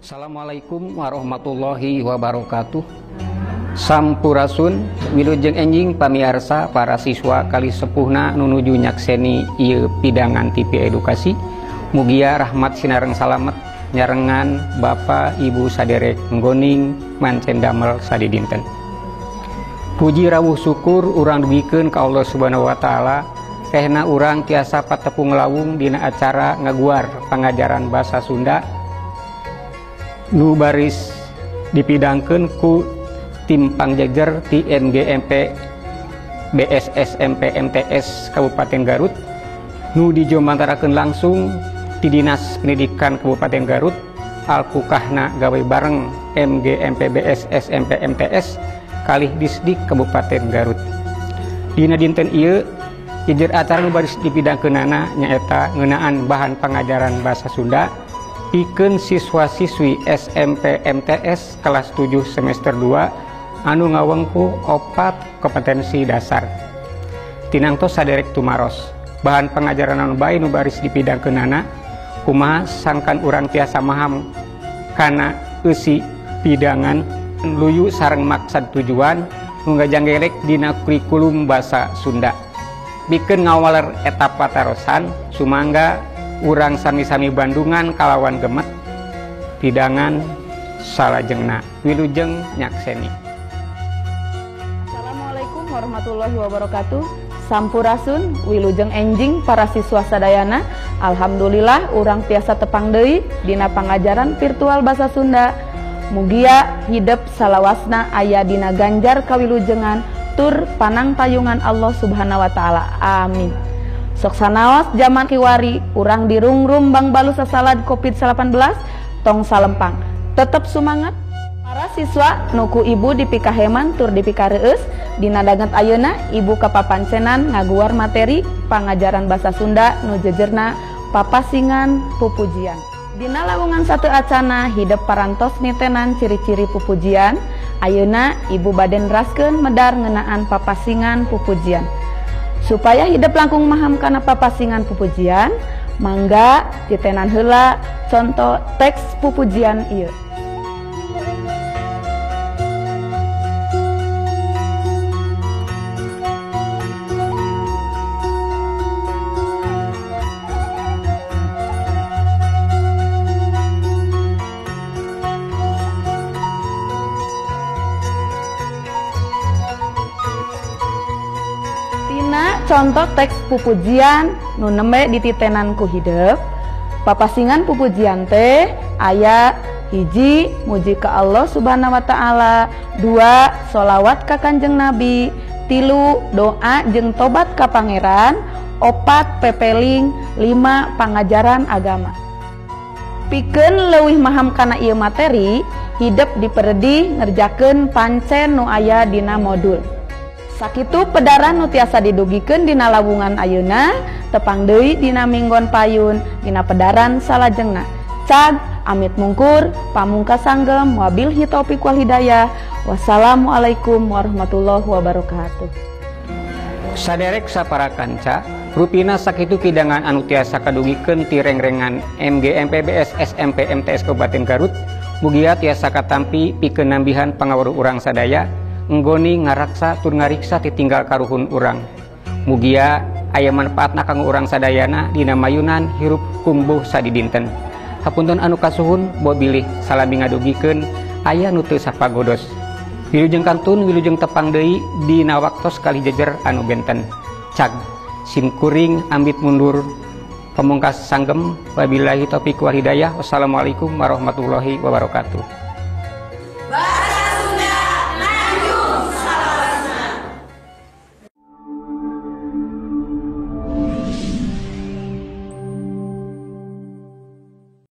Assalamualaikum warahmatullahi wabarakatuh. Sampurasun, wilujeng enjing pamiarsa para siswa kali sepuhna nu nuju nyakseni ieu pidangan TV edukasi. Mugia rahmat sinareng salamet nyarengan Bapak Ibu saderek nggoning mancen damel sadidinten. Puji rawuh syukur urang dugikeun ka Allah Subhanahu wa taala tehna urang tiasa patepung lawung dina acara ngaguar pangajaran basa Sunda nu baris dipidangkeun ku tim pangjejer ti MGMP BSSMP MTS Kabupaten Garut nu dijomantarakeun langsung ti Dinas Pendidikan Kabupaten Garut alpukahna gawe bareng MGMP BSSMP MTS kalih Disdik Kabupaten Garut. Dina dinten ieu jejer acara nu baris dipidangkeunana nyaeta ngeunaan bahan pangajaran basa Sunda pikeun siswa-siswi SMP MTS kelas 7 semester 2 anu ngawengku 4 kompetensi dasar. Tinangtos saderek tumaros bahan pangajaran anu bae nu baris dipidangkeunana kumaha sangkan urang tiasa maham kana eusi pidangan luyu sareng maksad tujuan nu ngajanggelek dina kurikulum basa Sunda. Pikeun ngawaler eta patarosan sumangga urang sami-sami Bandungan kalawan gemet pidangan salajengna. Wilujeng nyakseni. Assalamualaikum warahmatullahi wabarakatuh. Sampurasun, wilujeng enjing para siswa sadayana. Alhamdulillah urang tiasa tepang deui dina pangajaran virtual basa Sunda. Mugia hidep salawasna aya dina ganjar kawilujengan tur panang tayungan Allah Subhanahu wa taala. Amin. Sok sanaos jaman kiwari urang dirungrum bang balu sasalad Covid-19 tong salempang. Tetep sumangat para siswa nuku ibu dipikaheman tur dipikareus dina danget ayeuna ibu kapapancenan ngaguar materi pangajaran basa Sunda nu jejerna papasingan pupujian. Dina lawungan satu acana hidep parantos nitenan ciri-ciri pupujian. Ayeuna ibu bade neraskeun medar ngeunaan papasingan pupujian. Supaya hidep langkung maham kana papasingan pupujian, mangga titenan heula contoh teks pupujian ieu. Contoh teks pupujian nu nembe dititenan ku hidep. Papasingan pupujian teh aya 1 muji ka Allah Subhanahu wa taala, 2 sholawat ka Kanjeng Nabi, 3 doa jeung tobat ka Pangeran, 4 pepeling, 5 pangajaran agama. Pikeun leuwih maham kana ieu materi, hidep diperedih ngerjakeun pancen nu aya dina modul. Sakitu pedaran nu tiasa didugikeun dina lawungan ayeuna, tepang deui dina minggon payun dina pedaran salajengna. Cag amit mungkur pamungkas sanggem wabillahi taufik wal hidayah. Wassalamualaikum warahmatullahi wabarakatuh. Saderek sapara kanca, rupina sakitu kidangan anu tiasa kadugikeun ti rengrengan MGMPBS SMP MTS Kabupaten Garut, mugia tiasa katampi pikeun nambihan pangaweruh urang sadaya. Nggoni ngaraksa tur ngariksa titinggal karuhun urang. Mugia aya manfaatna kanggo urang sadayana dina mayunan hirup kumbuh sadidinten. Hapunten anu kasuhun bo bilih salami ngadugikeun aya nu teu sapagodos. Wilujeng kantun wilujeng tepang deui dina waktos kali jejer anu benten. Cag sim kuring ambit mundur pamungkas sanggem wabillahi taufik wal hidayah. Wassalamualaikum warahmatullahi wabarakatuh.